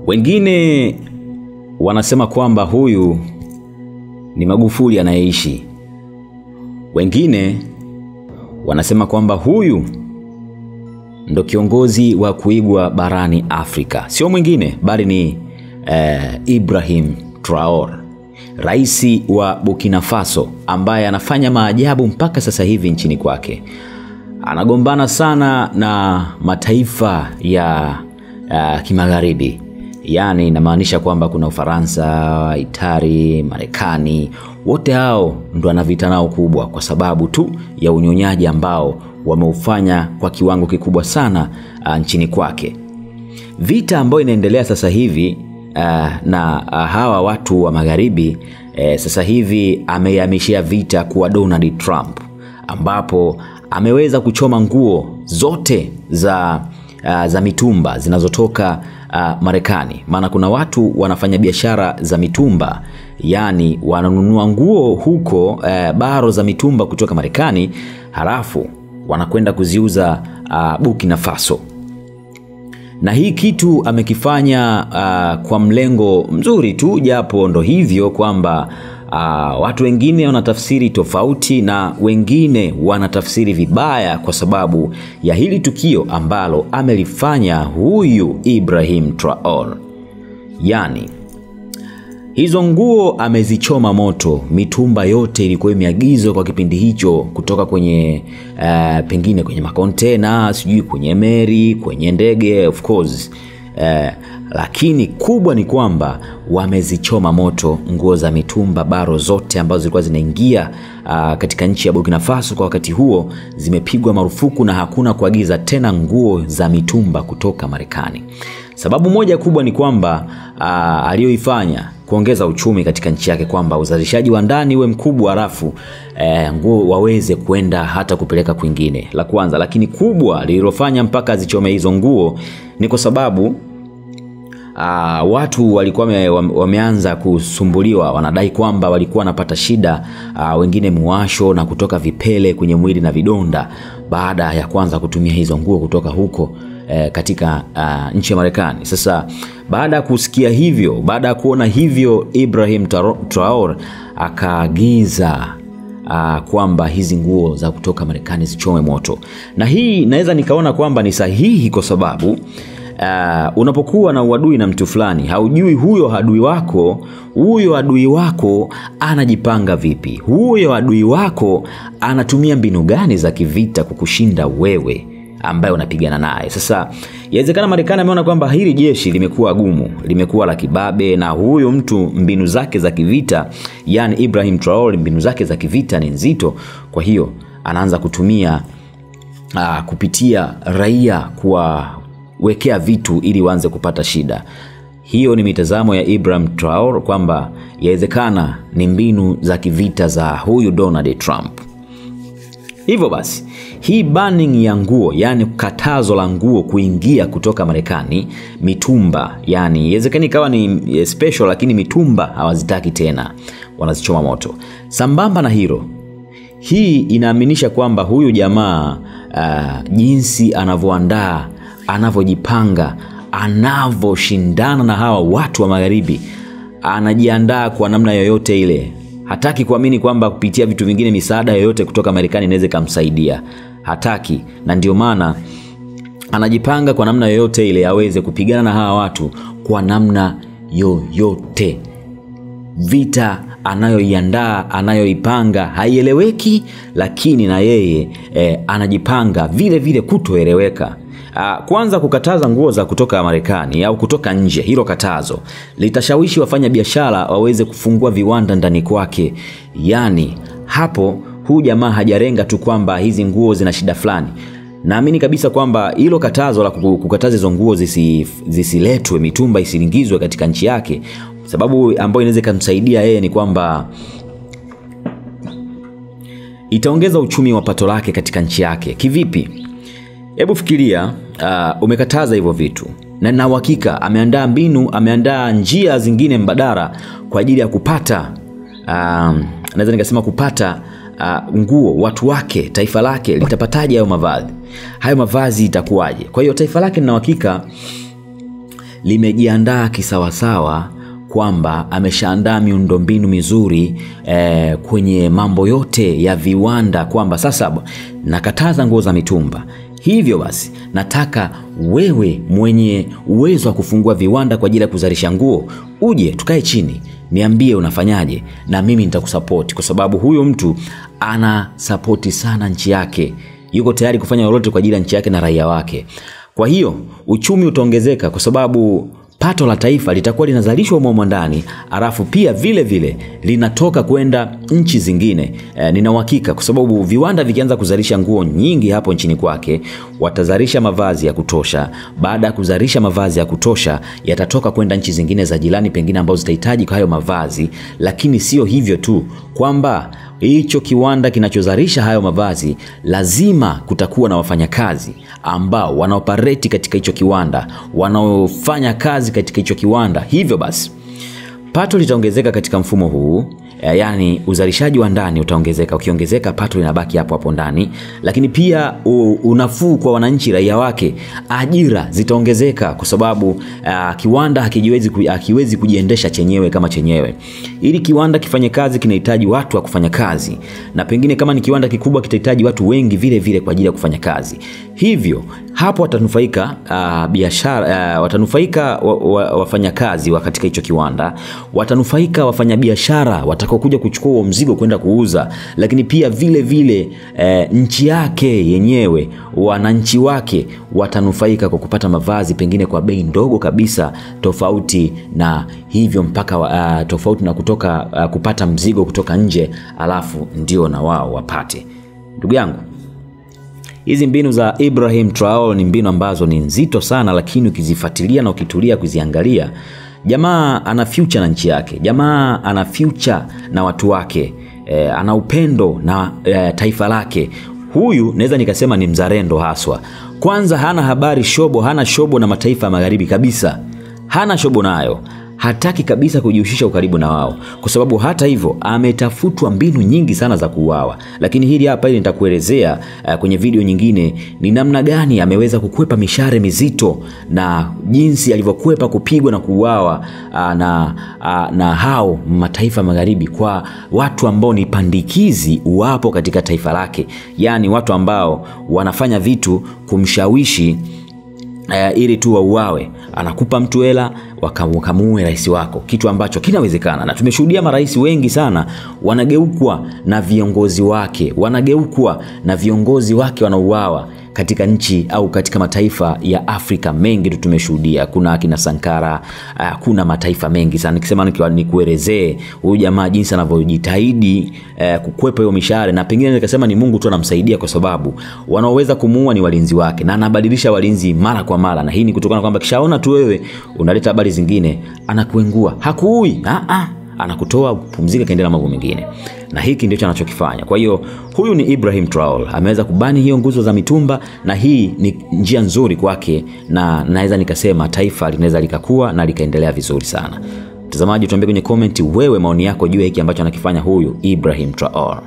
Wengine wanasema kwamba huyu ni Magufuli anayeishi. Wengine wanasema kwamba huyu ndo kiongozi wa kuigwa barani Afrika. Sio mwingine bali ni Ibrahim Traore, rais wa Burkina Faso, ambaye anafanya maajabu mpaka sasa hivi nchini kwake. Anagombana sana na mataifa ya kimagharibi. Yani inamaanisha kwamba kuna Ufaransa, Itali, Marekani, wote hao ndo anavita nao kubwa kwa sababu tu ya unyonyaji ambao wameufanya kwa kiwango kikubwa sana nchini kwake. Vita ambayo inaendelea sasa hivi na hawa watu wa magharibi, sasa hivi amehamishia vita kwa Donald Trump, ambapo ameweza kuchoma nguo zote za mitumba zinazotoka Marekani. Maana kuna watu wanafanya biashara za mitumba, yani wananunua nguo huko baro za mitumba kutoka Marekani, halafu wanakwenda kuziuza Burkina Faso. Na hii kitu amekifanya kwa mlengo mzuri tu, japo ndo hivyo kwamba watu wengine wanatafsiri tofauti na wengine wanatafsiri vibaya kwa sababu ya hili tukio ambalo amelifanya huyu Ibrahim Traore. Yani hizo nguo amezichoma moto. Mitumba yote ilikuwa imeagizwa kwa kipindi hicho kutoka kwenye pengine kwenye makontena, sijui kwenye meli, kwenye ndege, of course. Lakini kubwa ni kwamba wamezichoma moto nguo za mitumba baro zote ambazo zilikuwa zinaingia katika nchi ya Burkina Faso kwa wakati huo, zimepigwa marufuku na hakuna kuagiza tena nguo za mitumba kutoka Marekani. Sababu moja kubwa ni kwamba aliyoifanya kuongeza uchumi katika nchi yake, kwamba uzalishaji wa ndani uwe mkubwa, halafu nguo waweze kwenda hata kupeleka kwingine, la kwanza. Lakini kubwa lililofanya mpaka azichome hizo nguo ni kwa sababu watu walikuwa wameanza kusumbuliwa, wanadai kwamba walikuwa wanapata shida, wengine muwasho na kutoka vipele kwenye mwili na vidonda baada ya kwanza kutumia hizo nguo kutoka huko katika nchi ya Marekani. Sasa baada ya kusikia hivyo, baada ya kuona hivyo, Ibrahim Traore akaagiza kwamba hizi nguo za kutoka Marekani zichome moto. Na hii naweza nikaona kwamba ni sahihi kwa sababu unapokuwa na uadui na mtu fulani, haujui huyo adui wako, huyo adui wako anajipanga vipi, huyo adui wako anatumia mbinu gani za kivita kukushinda wewe ambaye unapigana naye. Sasa yawezekana Marekani ameona kwamba hili jeshi limekuwa gumu, limekuwa la kibabe, na huyo mtu mbinu zake za kivita, yani Ibrahim Traore mbinu zake za kivita ni nzito. Kwa hiyo anaanza kutumia kupitia raia kuwa wekea vitu ili waanze kupata shida. Hiyo ni mitazamo ya Ibrahim Traore kwamba yawezekana ni mbinu za kivita za huyu Donald Trump. Hivyo basi, hii banning ya nguo, yani katazo la nguo kuingia kutoka Marekani, mitumba, yani yawezekana ikawa ni special, lakini mitumba hawazitaki tena, wanazichoma moto. Sambamba na hilo, hii inaaminisha kwamba huyu jamaa jinsi anavyoandaa, anavyojipanga, anavyoshindana na hawa watu wa magharibi, anajiandaa kwa namna yoyote ile. Hataki kuamini kwamba kupitia vitu vingine misaada yoyote kutoka Marekani inaweza kumsaidia. Hataki, na ndio maana anajipanga kwa namna yoyote ile aweze kupigana na hawa watu kwa namna yoyote. Vita anayoiandaa, anayoipanga haieleweki, lakini na yeye anajipanga vile vile kutoeleweka. Kwanza kukataza nguo za kutoka Marekani au kutoka nje, hilo katazo litashawishi wafanya biashara waweze kufungua viwanda ndani kwake. Yani hapo huyu jamaa hajarenga tu kwamba hizi nguo zina shida fulani. Naamini kabisa kwamba hilo katazo la kukataza hizo nguo zisiletwe, mitumba isiingizwe katika nchi yake, sababu ambayo inaweza kumsaidia yeye ni kwamba itaongeza uchumi wa pato lake katika nchi yake. Kivipi? Hebu fikiria, umekataza hivyo vitu, na uhakika ameandaa mbinu, ameandaa njia zingine mbadala kwa ajili ya kupata naweza nikasema kupata nguo, watu wake, taifa lake litapataje hayo mavazi? Hayo mavazi itakuwaje? Kwa hiyo taifa lake na uhakika limejiandaa kisawasawa, kwamba ameshaandaa miundombinu mizuri kwenye mambo yote ya viwanda, kwamba sasa nakataza nguo za mitumba. Hivyo basi nataka wewe mwenye uwezo wa kufungua viwanda kwa ajili ya kuzalisha nguo uje tukae chini, niambie unafanyaje na mimi nitakusupport. Kwa sababu huyo mtu ana support sana nchi yake, yuko tayari kufanya lolote kwa ajili ya nchi yake na raia wake. Kwa hiyo uchumi utaongezeka kwa sababu pato la taifa litakuwa linazalishwa humo ndani, alafu pia vile vile linatoka kwenda nchi zingine. Nina uhakika kwa sababu viwanda vikianza kuzalisha nguo nyingi hapo nchini kwake, watazalisha mavazi ya kutosha. Baada ya kuzalisha mavazi ya kutosha, yatatoka kwenda nchi zingine za jirani pengine ambazo zitahitaji hayo mavazi. Lakini sio hivyo tu, kwamba hicho kiwanda kinachozalisha hayo mavazi lazima kutakuwa na wafanyakazi ambao wanaoperate katika hicho kiwanda, wanaofanya kazi katika hicho kiwanda. Hivyo basi pato litaongezeka katika mfumo huu, yani uzalishaji wa ndani utaongezeka. Ukiongezeka pato linabaki hapo hapo ndani, lakini pia unafuu kwa wananchi, raia wake, ajira zitaongezeka kwa sababu kiwanda hakiwezi kujiendesha chenyewe kama chenyewe. Ili kiwanda kifanye kazi kinahitaji watu wa kufanya kazi, na pengine kama ni kiwanda kikubwa kitahitaji watu wengi vile vile kwa ajili ya kufanya kazi. Hivyo hapo watanufaika biashara, watanufaika wafanyakazi wa katika hicho kiwanda, watanufaika wafanyabiashara watakaokuja kuchukua huo mzigo kwenda kuuza, lakini pia vile vile nchi yake yenyewe, wananchi wake watanufaika kwa kupata mavazi pengine kwa bei ndogo kabisa, tofauti na hivyo mpaka tofauti na kutoka kupata mzigo kutoka nje alafu ndio na wao wapate. Ndugu yangu, hizi mbinu za Ibrahim Traore ni mbinu ambazo ni nzito sana, lakini ukizifuatilia na ukitulia kuziangalia, jamaa ana future na nchi yake, jamaa ana future na watu wake, ana upendo na taifa lake. Huyu naweza nikasema ni mzalendo haswa. Kwanza hana habari shobo, hana shobo na mataifa ya magharibi kabisa, hana shobo nayo. Hataki kabisa kujihusisha ukaribu na wao, kwa sababu hata hivyo ametafutwa mbinu nyingi sana za kuuawa. Lakini hili hapa ili nitakuelezea kwenye video nyingine ni namna gani ameweza kukwepa mishare mizito na jinsi alivyokwepa kupigwa na kuuawa na hao mataifa magharibi, kwa watu ambao ni pandikizi wapo katika taifa lake, yani watu ambao wanafanya vitu kumshawishi ili tu wauawe. Anakupa mtu hela wakamuue rais wako, kitu ambacho kinawezekana. Na tumeshuhudia marais wengi sana wanageukwa na viongozi wake, wanageukwa na viongozi wake wanauawa katika nchi au katika mataifa ya Afrika mengi tu tumeshuhudia. Kuna akina Sankara, kuna mataifa mengi sana. Nikisema nikuelezee huyu jamaa jinsi anavyojitahidi kukwepa hiyo mishahara, na pengine nikasema ni Mungu tu anamsaidia, kwa sababu wanaoweza kumuua ni walinzi wake, na anabadilisha walinzi mara kwa mara. Na hii ni kutokana kwamba kishaona tu wewe unaleta habari zingine, anakuengua. Hakuui, anakutoa kupumzika, kaendelea mambo mengine. Na hiki ndicho anachokifanya. Kwa hiyo huyu ni Ibrahim Traore, ameweza kubani hiyo nguzo za mitumba, na hii ni njia nzuri kwake, na naweza nikasema taifa linaweza likakua na likaendelea vizuri sana. Mtazamaji, tuambie kwenye comment wewe maoni yako juu ya hiki ambacho anakifanya huyu Ibrahim Traore.